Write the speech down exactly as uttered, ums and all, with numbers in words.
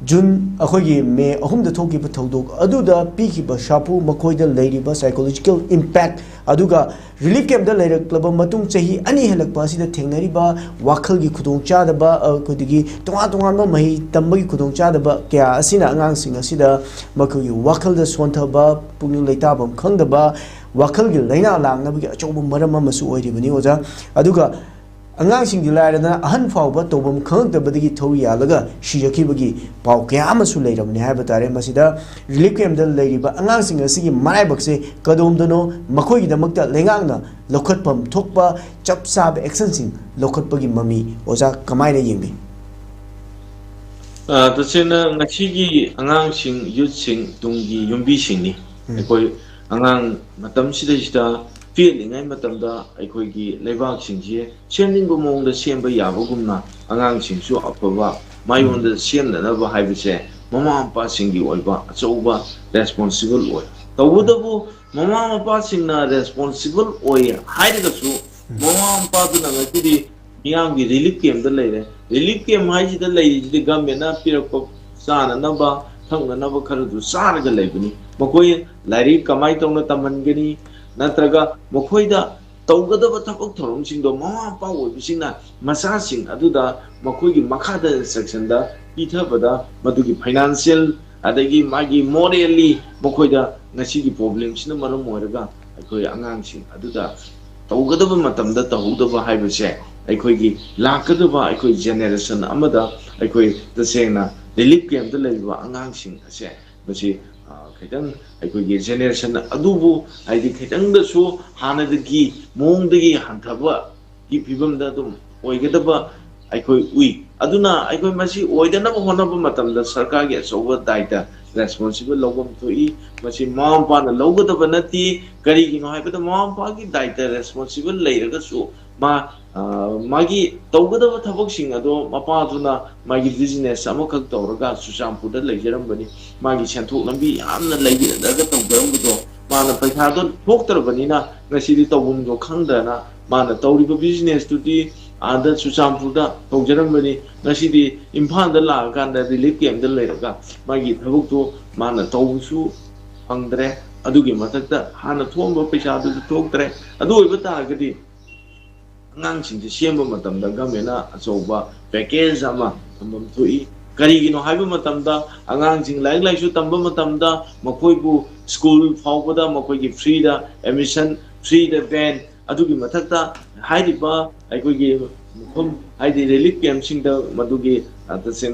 June, ꯑꯩꯈꯣꯏꯒꯤ ꯃꯦ ꯑꯍꯨꯝꯗ ꯊꯣꯛꯈꯤꯕ ꯊꯧꯗꯣꯛ ꯑꯗꯨꯗ ꯄꯤꯈꯤꯕ ꯁꯥꯐꯨ, ꯃꯈꯣꯏꯗ ꯂꯩꯔꯤꯕ psychological impact, ꯑꯗꯨꯒ relief camp ꯇ ꯂꯩꯔꯛꯂꯕ ꯃꯇꯨꯡ ꯆꯍꯤ ꯑꯅꯤ ꯍꯦꯜꯂꯛꯄ ꯑꯁꯤꯗ ꯊꯦꯡꯅꯔꯤꯕ ꯋꯥꯈꯜꯒꯤ ꯈꯨꯗꯣꯡꯆꯥꯗꯕ, ꯑ, ꯑꯩꯈꯣꯏꯗꯒꯤ ꯇꯣꯉꯥꯟ ꯇꯣꯉꯥꯟꯕ ꯃꯍꯩ ꯇꯝꯕꯒꯤ ꯈꯨꯗꯣꯡꯆꯥꯗꯕ ꯀꯌꯥ ꯑꯁꯤꯅ ꯑꯉꯥꯡꯁꯤꯡ ꯑꯁꯤꯗ ꯃꯈꯣꯏꯒꯤ ꯋꯥꯈꯜꯗ ꯁꯣꯟꯊꯕ, ꯄꯨꯛꯅꯤꯡ ꯂꯩꯇꯥꯐꯝ ꯈꯪꯗꯕ, ꯋꯥꯈꯜꯒꯤ ꯂꯥꯏꯅꯥ ꯂꯥꯛꯅꯕꯒꯤ ꯑꯆꯧꯕ ꯃꯔꯝ ꯑꯃꯁꯨ ꯑꯣꯏꯔꯤꯕꯅꯤ, ꯑꯣꯖꯥ꯫ ꯑꯗꯨꯒ ꯑꯉꯥꯡꯁꯤꯡꯗꯤ ꯂꯥꯏꯔꯗꯅ ꯑꯍꯟ ꯐꯥꯎꯕ ꯇꯧꯐꯝ ꯈꯪꯉꯛꯇꯕꯗꯒꯤ ꯊꯧꯔꯤ ꯌꯥꯜꯂꯒ ꯁꯤꯖꯈꯤꯕꯒꯤ ꯄꯥꯎ ꯀꯌꯥ ꯑꯃꯁꯨ ꯂꯩꯔꯕꯅꯤ ꯍꯥꯏꯕ ꯇꯥꯔꯦ꯫ ꯃꯁꯤꯗ relief camp ꯇ ꯂꯩꯔꯤꯕ ꯑꯉꯥꯡꯁꯤꯡ ꯑꯁꯤꯒꯤ ꯃꯔꯥꯏꯕꯛꯁꯦ ꯀꯗꯣꯝꯗꯅꯣ, ꯃꯈꯣꯏꯒꯤꯗꯃꯛꯇ ꯂꯩꯉꯥꯛꯅ ꯂꯧꯈꯠꯐꯝ ꯊꯣꯛꯄ ꯆꯞ ꯆꯥꯕ action ꯁꯤꯡ ꯂꯧꯈꯠꯄꯒꯤ ꯃꯃꯤ ꯑꯣꯖꯥ ꯀꯃꯥꯏꯅ ꯌꯦꯡꯕꯤ? ꯑ, ꯇꯁꯦꯡꯅ ꯉꯁꯤꯒꯤ ꯑꯉꯥꯡꯁꯤꯡ, youth ꯁꯤꯡ ꯇꯨꯡꯒꯤ ꯌꯨꯝꯕꯤꯁꯤꯡꯅꯤ꯫ ꯎꯝ꯫ ꯑꯩꯈꯣꯏ ꯑꯉꯥꯡ ꯃꯇꯝꯁꯤꯗꯩꯁꯤꯗ ꯄꯦꯠꯂꯤꯉꯩ ꯃꯇꯝꯗ ꯑꯩꯈꯣꯏꯒꯤ ꯂꯩꯕꯥꯛꯁꯤꯡꯁꯦ ꯁꯦꯝꯅꯤꯡꯕ ꯃꯑꯣꯡꯗ ꯁꯦꯝꯕ ꯌꯥꯕꯒꯨꯝꯅ ꯑꯉꯥꯡꯁꯤꯡꯁꯨ ꯑꯐꯕ ꯃꯥꯏꯌꯣꯟꯗ ꯁꯦꯝꯅꯅꯕ ꯍꯥꯏꯕꯁꯦ ꯃꯃꯥ ꯃꯄꯥꯁꯤꯡꯒꯤ ꯑꯣꯏꯕ ꯑꯆꯧꯕ responsible ꯑꯣꯏ꯫ ꯇꯧꯕꯇꯕꯨ ꯃꯃꯥ ꯃꯄꯥꯁꯤꯡꯅ responsible ꯑꯣꯏ ꯍꯥꯏꯔꯒꯁꯨ ꯃꯃꯥ ꯃꯄꯥꯗꯨꯅ ꯉꯁꯤꯗꯤ ꯃꯤꯌꯥꯝꯒꯤ relief camp ꯇ ꯂꯩꯔꯦ꯫ Relief camp ꯍꯥꯏꯁꯤꯗ ꯂꯩꯔꯤꯁꯤꯗꯤ government ꯅ ꯄꯤꯔꯛꯄ ꯆꯥꯅꯅꯕ, ꯊꯛꯅꯅꯕ ꯈꯔꯗꯨ ꯆꯥꯔꯒ ꯂꯩꯕꯅꯤ꯫ ꯃꯈꯣꯏ ꯂꯥꯏꯔꯤꯛ ꯀꯃꯥꯏꯅ ꯇꯧꯅ ꯇꯝꯍꯟꯒꯅꯤ, ꯅꯠꯇ꯭ꯔꯒ ꯃꯈꯣꯏꯗ ꯇꯧꯒꯗꯕ ꯊꯕꯛ ꯊꯧꯔꯝꯁꯤꯡꯗꯣ ꯃꯃꯥ ꯃꯄꯥ ꯑꯣꯏꯕꯁꯤꯡꯅ ꯃꯆꯥꯁꯤꯡ ꯑꯗꯨꯗ ꯃꯈꯣꯏꯒꯤ ꯃꯈꯥꯗ instruction ꯗ ꯄꯤꯊꯕꯗ ꯃꯗꯨꯒꯤ financial ꯑꯗꯒꯤ ꯃꯥꯒꯤ morally ꯃꯈꯣꯏꯗ ꯉꯁꯤꯒꯤ problem ꯁꯤꯅ ꯃꯔꯝ ꯑꯣꯏꯔꯒ ꯑꯩꯈꯣꯏ ꯑꯉꯥꯡꯁꯤꯡ ꯑꯗꯨꯗ ꯇꯧꯒꯗꯕ ꯃꯇꯝꯗ ꯇꯧꯍꯧꯗꯕ ꯍꯥꯏꯕꯁꯦ ꯑꯩꯈꯣꯏꯒꯤ ꯂꯥꯛꯀꯗꯕ ꯑꯩꯈꯣꯏ generation ꯑꯃꯗ ꯑꯩꯈꯣꯏ ꯇꯁꯦꯡꯅ relief camp ꯇ ꯂꯩꯔꯤꯕ ꯑꯉꯥꯡꯁꯤꯡ ꯑꯁꯦ ꯃꯁꯤ, ꯑ, ꯈꯤꯇꯪ ꯑꯩꯈꯣꯏꯒꯤ generation ꯑꯗꯨꯕꯨ ꯍꯥꯏꯗꯤ ꯈꯤꯇꯪꯗꯁꯨ ꯍꯥꯟꯅꯗꯒꯤ ꯃꯑꯣꯡꯗꯒꯤ ꯍꯟꯊꯕꯒꯤ ꯐꯤꯕꯝꯗ ꯑꯗꯨꯝ ꯑꯣꯏꯒꯗꯕ ꯑꯩꯈꯣꯏ ꯎꯏ꯫ ꯑꯗꯨꯅ ꯑꯩꯈꯣꯏ ꯃꯁꯤ ꯑꯣꯏꯗꯅꯕ ꯍꯣꯠꯅꯕ ꯃꯇꯝꯗ ꯁꯔꯀꯥꯔꯒꯤ ꯑꯆꯧꯕ ꯗꯥꯏꯇ, responsible ꯂꯧꯐꯝ ꯊꯣꯛꯏ꯫ ꯃꯁꯤ ꯃꯃꯥ ꯃꯄꯥꯅ ꯂꯧꯒꯗꯕ ꯅꯠꯇꯦ꯫ ꯀꯔꯤꯒꯤꯅꯣ ꯍꯥꯏꯕꯗ ꯃꯃꯥ ꯃꯄꯥꯒꯤ ꯗꯥꯏꯇ, responsible ꯂꯩꯔꯒꯁꯨ ꯃꯥ, ꯑ, ꯃꯥꯒꯤ ꯇꯧꯒꯗꯕ ꯊꯕꯛꯁꯤꯡ ꯑꯗꯣ ꯃꯄꯥꯗꯨꯅ ꯃꯥꯒꯤ business ꯑꯃꯈꯛ ꯇꯧꯔꯒ ꯆꯨꯔꯆꯥꯟꯄꯨꯔꯗ ꯂꯩꯖꯔꯝꯕꯅꯤ꯫ ꯃꯥꯒꯤ ꯁꯦꯟꯊꯣꯛ ꯂꯝꯕꯤ ꯌꯥꯝꯅ ꯂꯩꯖꯔꯒ ꯇꯧꯖꯔꯝꯕꯗꯣ ꯃꯥꯅ ꯄꯩꯁꯥꯗꯣ ꯊꯣꯛꯇ꯭ꯔꯕꯅꯤꯅ ꯉꯁꯤꯗꯤ ꯇꯧꯐꯝꯗꯣ ꯈꯪꯗꯅ ꯃꯥꯅ ꯇꯧꯔꯤꯕ business ꯇꯨꯗꯤ ꯑꯥꯗ ꯆꯨꯔꯆꯥꯟꯄꯨꯔꯗ ꯇꯧꯖꯔꯝꯕꯅꯤ꯫ ꯉꯁꯤꯗꯤ ꯏꯝꯐꯥꯜꯗ ꯂꯥꯛꯑꯀꯥꯟꯗ ꯔꯤꯂꯤꯐ ꯀꯦꯝꯞꯇ ꯂꯩꯔꯒ ꯃꯥꯒꯤ ꯊꯕꯛꯇꯣ ꯃꯥꯅ ꯇꯧꯕꯁꯨ ꯐꯪꯗ꯭ꯔꯦ꯫ ꯑꯗꯨꯒꯤ ꯃꯊꯛꯇ ꯍꯥꯟꯅ ꯊꯣꯛꯑꯝꯕ ꯄꯩꯁꯥꯗꯨꯁꯨ ꯊꯣꯛꯇ꯭ꯔꯦ꯫ ꯑꯗꯨ ꯑꯣꯏꯕ ꯇꯥꯔꯒꯗꯤ ꯑꯉꯥꯡꯁꯤꯡꯁꯦ ꯁꯦꯝꯕ ꯃꯇꯝꯗ ꯒꯃꯦꯟꯅ ꯑꯆꯧꯕ ꯄꯦꯀꯦꯖ ꯑꯃ ꯊꯝꯐꯝ ꯊꯣꯛꯏ꯫ ꯀꯔꯤꯒꯤꯅꯣ ꯍꯥꯏꯕ ꯃꯇꯝꯗ, ꯑꯉꯥꯡꯁꯤꯡ ꯂꯥꯏꯔꯤꯛ ꯂꯥꯏꯁꯨ ꯇꯝꯕ ꯃꯇꯝꯗ ꯃꯈꯣꯏꯕꯨ ꯁ꯭ꯀꯨꯜ ꯐꯥꯎꯕꯗ ꯃꯈꯣꯏꯒꯤ ꯐ꯭ꯔꯤꯗ ꯑꯦꯗꯃꯤꯁꯟ, ꯐ꯭ꯔꯤꯗ ꯚꯦꯟ, ꯑꯗꯨꯒꯤ ꯃꯊꯛꯇ ꯍꯥꯏꯔꯤꯕ ꯑꯩꯈꯣꯏꯒꯤ ꯃꯐꯝ, ꯍꯥꯏꯗꯤ ꯔꯤꯂꯤꯐ ꯀꯦꯝꯞꯁꯤꯡꯗ ꯃꯗꯨꯒꯤ, ꯑ, ꯇꯁꯦꯡꯅ